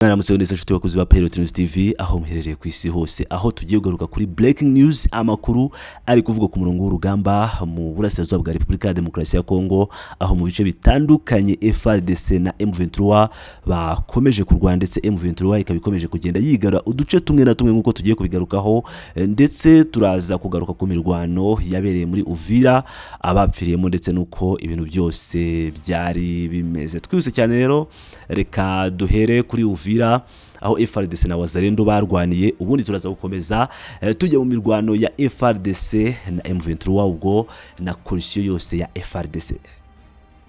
Mwaramutse neza nshuti bakuzi ba Pirate News TV aho muherereye ku isi hose, aho tugiye kugaruka kuri breaking news, amakuru ari kuvugwa ku murongo w'urugamba mu burasirazuba bwa Repubulika ya Demokarasi ya Kongo, aho mu bice bitandukanye FARDC na M23 bakomeje kurwana, ndetse M23 ikaba ikomeje kugenda yigarura uduce tumwe na tumwe nk'uko tugiye kubigarukaho. Ndetse turaza kugaruka ku mirwano yabereye muri Uvira, abapfiriyemo, ndetse n'uko ibintu byose byari bimeze. Twihuse cyane rero, reka duhere kuri Uvira aho FARDC na Wazalendo barwaniye. Ubundi turaza gukomeza tujya mu mirwano ya FARDC na M23, ubwo na coalition yose ya FARDC.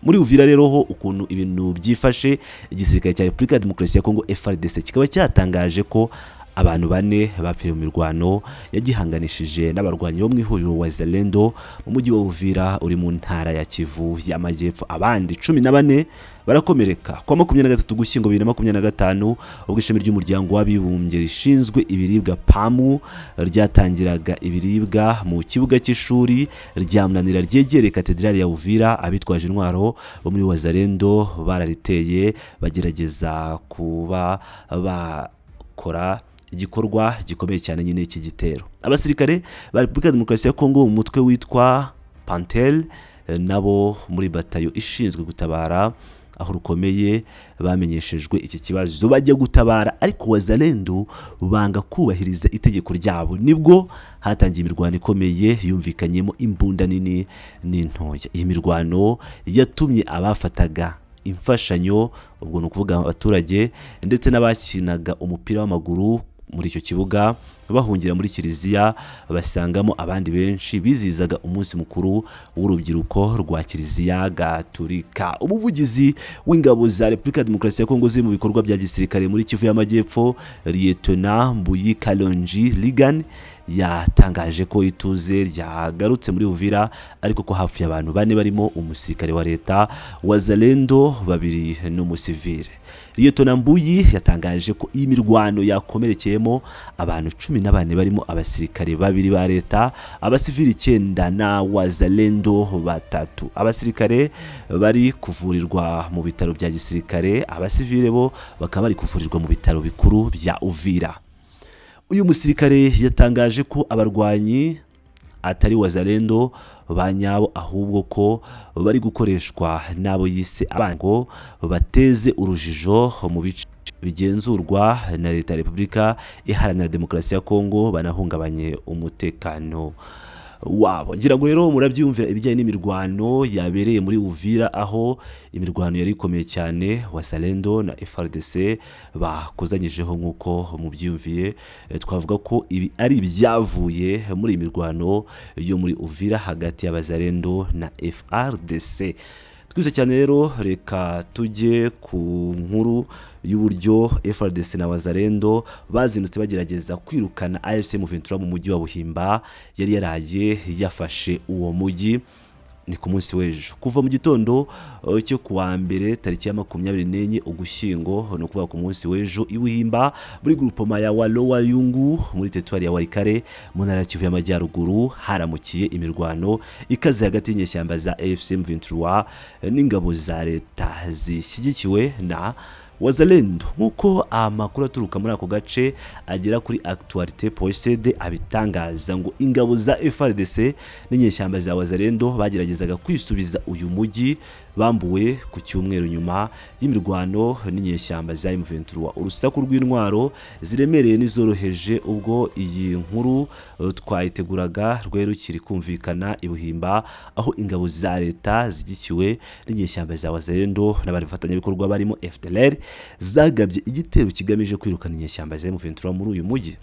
Muri Uvira rero ho ukuntu ibintu byifashe, igisirikare cya Repubulika ya Demokarasi ya Kongo FARDC kikaba cyatangaje ko abantu bane bapfiriye mu mirwano yagihanganishije n'abarwanyi bo mu ihuriro Wazalendo mu mujyi wa Uvira uri mu ntara ya Kivu y'Amajyepfo, abandi 14 barakomereka. Kwa 23 Gushyingo 2025, ubwo ishami ry'umuryango w'abibumbye rishinzwe ibiribwa PAM ryatangiraga ibiribwa mu kibuga cy'ishuri rya Munanira ryegereye katedrali ya Uvira, abitwaje intwaro bo muri Wazalendo barariteye, bagerageza kuba bakora igikorwa gikomeye cyane nyine iki gitero. Abasirikare ba Repubulika ya Demokarasi ya Kongo mu mutwe witwa Pantel nabo muri batayo ishinzwe gutabara aho rukomeye bamenyeshejwe iki kibazo, bajya gutabara, ariko Wazalendo banga kubahiriza itegeko ryabo. Nibwo hatangiye imirwano ikomeye yumvikanyemo imbunda nini n'intoya. Iyi mirwano yatumye abafataga imfashanyo, ubwo ni ukuvuga abaturage, ndetse n'abakinaga umupira w'amaguru muri icyo kibuga bahungira muri kiliziya, basangamo abandi benshi bizihizaga umunsi mukuru w'urubyiruko rwa Kiliziya Gaturika. Umuvugizi w'ingabo za Repubulika ya Demokarasi ya Kongo ziri mu bikorwa bya gisirikare muri Kivu y'Amajyepfo, Liyetona Mbuyi Kalonji Ligan, yatangaje ko ituze ryagarutse muri Uvira, ariko ko hapfuye abantu bane barimo umusirikare wa leta, Wazalendo babiri n'umusivile. Liyetona Mbuyi yatangaje ko iyi mirwano yakomerekeyemo abantu 14 barimo abasirikare babiri ba leta, abasivili icyenda na Wazalendo batatu. Abasirikare bari kuvurirwa mu bitaro bya gisirikare, abasivile bo bakaba bari kuvurirwa mu bitaro bikuru bya Uvira. Uyu musirikare yatangaje ko abarwanyi atari Wazalendo ba nyabo, ahubwo ko bari gukoreshwa n'abo yise abango bateze urujijo mu bice bigenzurwa na leta ya Repubulika Iharanira Demokarasi ya Kongo, banahungabanye umutekano wabo. Ngira ngo rero murabyumvira ibijyanye n'imirwano yabereye muri Uvira, aho imirwano yari ikomeye cyane, Wazalendo na FARDC bakozanyijeho nk'uko mubyiyumviye. Twavuga ko ibi ari ibyavuye muri iyi mirwano yo muri Uvira hagati y'Abazalendo na FARDC. Twese cyane rero, reka tujye ku nkuru y'uburyo FARDC na Wazalendo bazindutse bagerageza kwirukana AFC M23 mu mujyi wa Buhimba yari yaraye yafashe uwo mujyi. Ni ku munsi w'ejo, kuva mu gitondo cyo ku wa mbere tariki ya 24 Ugushyingo, ni ukuvuga ku munsi w'ejo, i Buhimba muri grupoma ya Walowa Yungu muri teritwari ya Walikale mu ntara ya Kivu y'Amajyaruguru haramukiye imirwano ikaze hagati y'inyeshyamba za AFC M23 n'ingabo za leta zishyigikiwe na Wazalendo, nk'uko amakuru aturuka muri ako gace agera kuri Actualité Poisede abitangaza. Ngo ingabo za FARDC n'inyeshyamba za Wazalendo bageragezaga kwisubiza uyu mujyi bambuwe ku cyumweru nyuma y'imirwano n'inyeshyamba za M23. Urusaku rw'intwaro ziremereye n'izoroheje ubwo iyi nkuru twayiteguraga rwari rukiri kumvikana i Buhimba, aho ingabo za leta zishyigikiwe n'inyeshyamba za Wazalendo n'abandi bafatanyabikorwa barimo FDLR zagabye igitero kigamije kwirukana inyeshyamba za M23 muri uyu mujyi.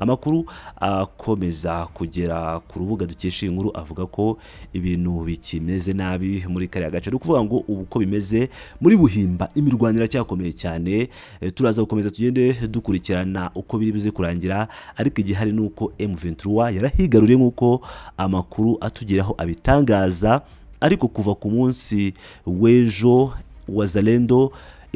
Amakuru akomeza kugera ku rubuga dukesha iyi nkuru avuga ko ibintu bikimeze nabi muri kariya gace. Ni ukuvuga ngo ubu uko bimeze muri Buhimba, imirwano iracyakomeye cyane. Turaza gukomeza tugende dukurikirana uko biri buze kurangira, ariko igihari ni uko M23 yarahigaruriye nk'uko amakuru atugeraho abitangaza. Ariko kuva ku munsi w'ejo, Wazalendo,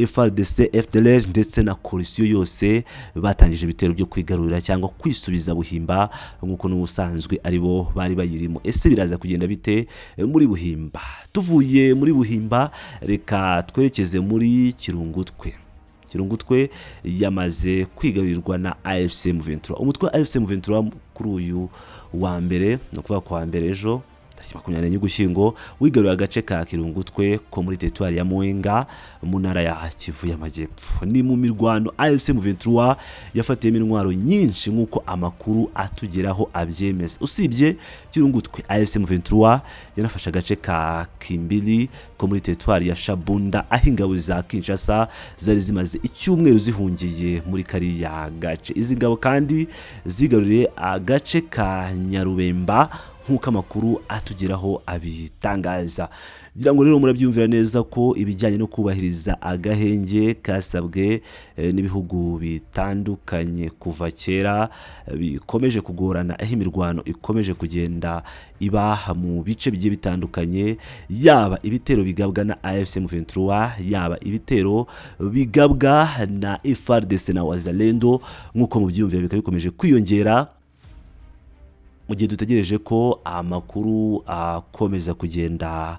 FARDC, FDLR ndetse na coalition yose batangije ibitero byo kwigarurira cyangwa kwisubiza Buhimba nk'uko n'ubusanzwe ari bo bari bayirimo. Ese biraza kugenda bite muri Buhimba? Tuvuye muri Buhimba, reka twerekeze muri Kirungutwe. Kirungutwe yamaze kwigarurirwa na AFC M23. Umutwe wa AFC M23 kuri uyu wa mbere, ni ukuvuga ku wa mbere ejo tariki 24 Ugushyingo, wigaruriye agace ka Kirungutwe ko muri teritwari ya Mwenga mu ntara ya Kivu y'Amajyepfo. Ni mu mirwano AFC M23 yafatiyemo intwaro nyinshi nk'uko amakuru atugeraho abyemeza. Usibye Kirungutwe, AFC M23 yanafashe agace ka Kimbili ko muri teritwari ya Shabunda, aho ingabo za Kinshasa zari zimaze icyumweru zihungiye muri kariya gace. Izi ngabo kandi zigaruriye agace ka Nyarubemba nk'uko amakuru atugeraho abitangaza. Ngira ngo rero murabyumvira neza ko ibijyanye no kubahiriza agahenge kasabwe n'ibihugu bitandukanye kuva kera bikomeje kugorana, aho imirwano ikomeje kugenda iba mu bice bigiye bitandukanye, yaba ibitero bigabwa na AFC M23, yaba ibitero bigabwa na FARDC na Wazalendo, nk'uko mubyumvira bikaba bikomeje kwiyongera mu gihe dutegereje ko amakuru akomeza kugenda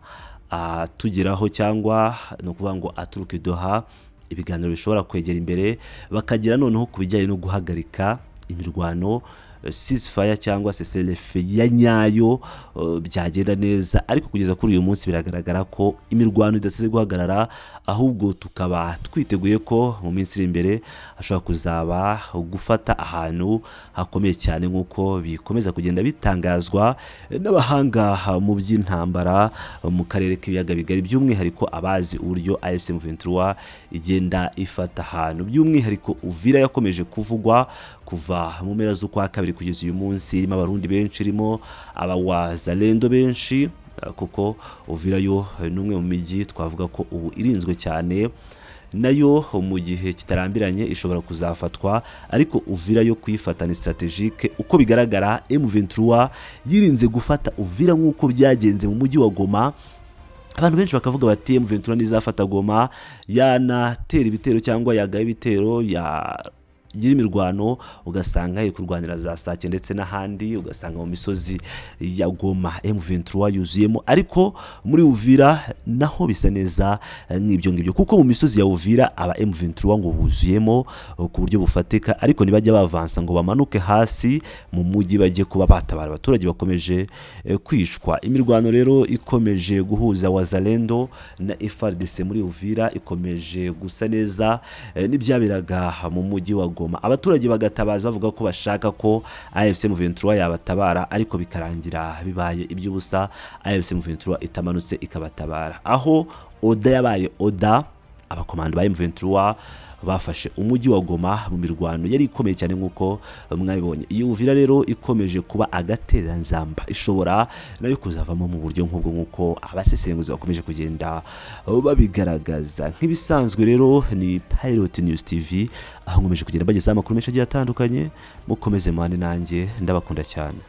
atugeraho, cyangwa ni ukuvuga ngo aturuka i Doha, ibiganiro bishobora kwegera imbere bakagera noneho ku bijyanye no guhagarika imirwano, ceasefire cyangwa cessez-le-feu ya nyayo, byagenda neza. Ariko kugeza kuri uyu munsi biragaragara ko imirwano idasize guhagarara, ahubwo tukaba twiteguye ko mu minsi iri imbere hashobora kuzaba gufata ahantu hakomeye cyane, nk'uko bikomeza kugenda bitangazwa n'abahanga mu by'intambara mu karere k'ibiyaga bigari, by'umwihariko abazi uburyo AFC M23 igenda ifata ahantu. By'umwihariko Uvira yakomeje kuvugwa kuva mu mpera z'ukwa kabiri kugeza uyu munsi, irimo Abarundi benshi, irimo Abawazalendo benshi, kuko Uvira yo ni umwe mu mijyi twavuga ko ubu irinzwe cyane, nayo mu gihe kitarambiranye ishobora kuzafatwa. Ariko Uvira yo kuyifata ni stratégique. Uko bigaragara M23 yirinze gufata Uvira nk'uko byagenze mu mujyi wa Goma. Abantu benshi bakavuga bati M23 ntizafata Goma, yanatera ibitero cyangwa yagaba ibitero, yagira imirwano, ugasanga iri kurwanira za Sake ndetse n'ahandi, ugasanga mu misozi ya Goma M23 yuzuyemo. Ariko muri Uvira naho bisa neza nk'ibyo ngibyo, kuko mu misozi ya Uvira aba M23 ngo buzuyemo ku buryo bufatika, ariko ntibajya bavansa ngo bamanuke hasi mu mujyi bajye kuba batabara abaturage bakomeje kwicwa. Imirwano rero ikomeje guhuza Wazalendo na FARDC muri Uvira ikomeje gusa neza n'ibyaberaga mu mujyi wa Goma. Abaturage bagatabaza bavuga ko bashaka ko AFC M23 yabatabara, ariko bikarangira bibaye iby'ubusa, AFC M23 itamanutse ikabatabara. Aho oda yabaye oda, abakomando ba M23 bafashe umujyi wa Goma mu mirwano yari ikomeye cyane nk'uko mwabibonye. Iyi Uvira rero ikomeje kuba agatereranzamba, ishobora nayo kuzavamo mu buryo nk'ubwo, nk'uko abasesenguzi bakomeje kugenda babigaragaza. Nk'ibisanzwe rero ni Pilot News TV, aho nkomeje kugenda bagezaho amakuru menshi agiye atandukanye. Mukomeze mubane nanjye, ndabakunda cyane.